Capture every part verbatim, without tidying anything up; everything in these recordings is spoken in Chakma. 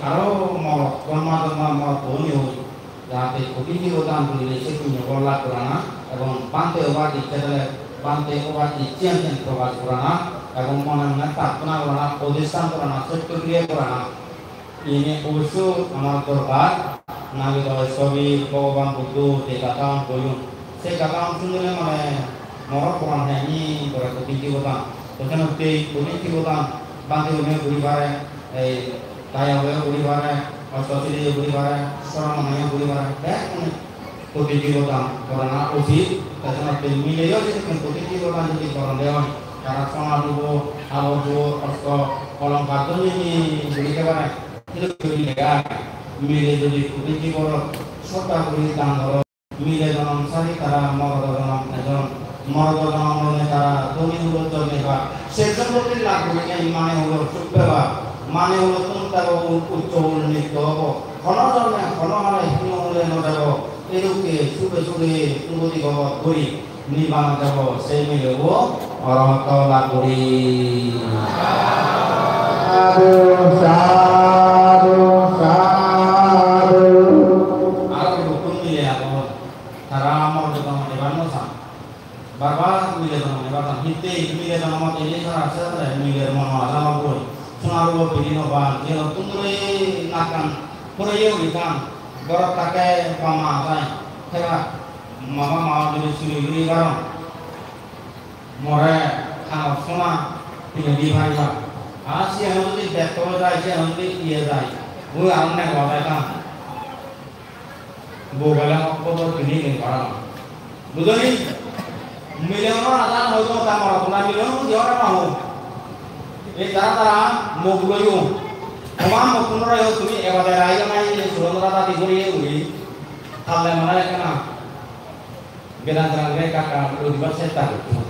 aro morot, jonmo jonmo morot bhoni oi, jate kothin chibo dan gurile se punyo phol lab gorana, ebong bhante obar icche thele bhante obar icchean sen prokash gorana, ebong mone mone prarthona gorana, odhisthan gorana, sotto kriya gorana. Iyeni obosso amar dorkar. Nagito Sthobir Bhogoban Buddho je gathaun hoyon, se gathaun sunile mane morot poran heni gore kothin chibo dan. To senotte kothin chibo dan bhante gune guri pare, ei dayok guri pare, osto siri guri pare, sramon guri pare, bekkune kothin chibo dan gorana usit. Te senotte mileyo jodi kothin chibo dan jodi goronde oi, tara sona dubo, habor dubo, osto olongkar dhoni guri de pare. Sedokke guri lega age. Mile jodi kothin chibo sroddha guri dan goron, mile jonom sari tara morodo jonom ejon, morodo jonom lone tara dhoni hulot jonme ba, se sompotti lab gurinei mane hulot suk peba, mane hulottun tara u-, uccho unnitto obo. Hono jonme hono hale hino hule no jabo. Edokke suge suge ugoti gobot guri nirbanot jabo, sei milebo orohotto lab guri. Sadhu, sadhu, sadhu. Aro bekkun mile agon, tara morot jonom ebar no san. Bar bar mile jonom ebar san. Hitte mile jonom ot ele tara se tara miler mono aja no goi. Sona rubo pini no pan, jenottun duri nakkan poreye uri than. Gorot thakke bap ma jai. Theba mama ma jodi suri guri baron. More hanot sona pine di pariba. Ar siyan jodi betto jai, siyan jodi iye jai, ui aro nego jai than. Bo gele hokko dor pini din parapang. Bujoni? Mile ono adan hoido ta moro tona mile ono di ora na ho. Ei tara tara mok loyo. Oma mok tona yo tumi ebade rai na ile suron tara tati gori uri. Talle mara ekkana. Gedan gedan guri ekka ekka udibar chesta gocchon.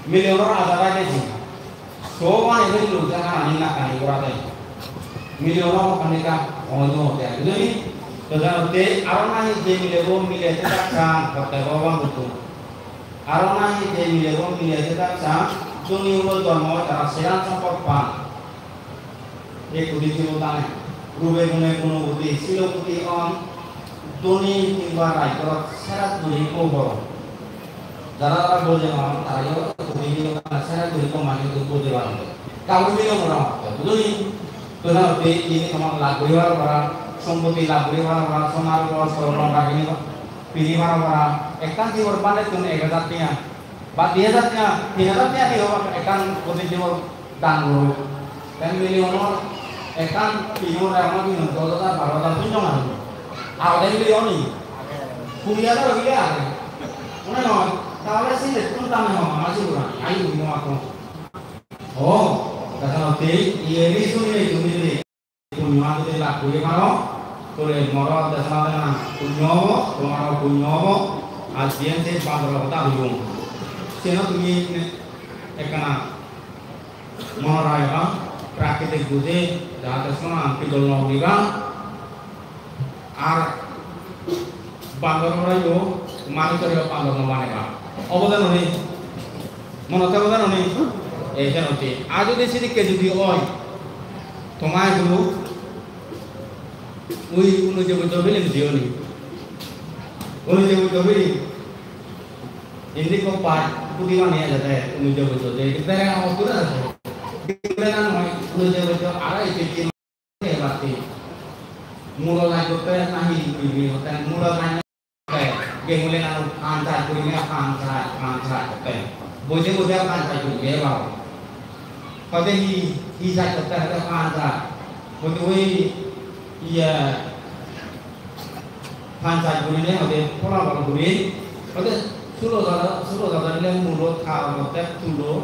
Millionor aja bai beji. So mane bhei lok jaga ani nakani gorade. Millionor hokkani ekka omoido hotte ai, bujoni? To janotte aro nahi je milebo mile thebak san, hotte Bhogoban Buddho. Aro nahi je milebo mile thebak san, dhoni hulo jonmo oi tara seran sompot pan. Ei kothin chibo dane rube gune gunoboti, silopoti on, dhoni kingba rajghorot serat guri ekko bor. Jara jara boje paron, tara yo kothin chibo dane serat guri ekko mane ekko boje paron. Kabur bile mora hotte, bujoni? To janotte ini tomar lab guri paro para, sompoti lab guri paro para, sona rupa, sorno, dagini, pini paro para, ekkan jibor bane tun ek hajar tenga. Ba di hajar tenga, tin hajar tenga di hobo, ekkan kothin chibo dan guro. Ten millionor ekkan pinor amar pinor dos hajar, baro hajar pinnon aro. Aro ten million ni. Kuri hajar hoi gele aro. Mone noi, tahole sile tun dame hobo, ama sibura, ai uri no ako. O, dega jatte, iye ni suni tumi de. Punyo jodi lab guri paro, tole moro desa dena punyo obo, tomaro punyo obo, ar jiyen se bandoro hoda hoyong. Seno tumi ekkana mone rageba, prakritik buje, jahate sonan pidol no guriba, ar bandor ore yo, manuj ore yo bandor no baneba. Obo de noni? Monot thebo de noni? Ei de noni. Ar jodi sidikke jodi oi, tomar idu ui unujjebojjo film jiyoni. Unujjebojjo film. Indi ko pai, kudi mani ejede, unujjebojjo je. Bere na otu na. Bere na noi, unujjebojjo ara ipiti. Ebatti. Mulo laj gotte nahi guribi hotte, mulo laj gotte. Gemule nanu panchayat gurine, panchayat, panchayat hotte. Boje boje panchayat guribe babo. Hoide hi, hi jat hotte hoide panchayat. Hoide oi, iye, panchayat gurine hoide pholabol guri. Hoide sulo dada, sulo dada bile mulo thal hotte tulo.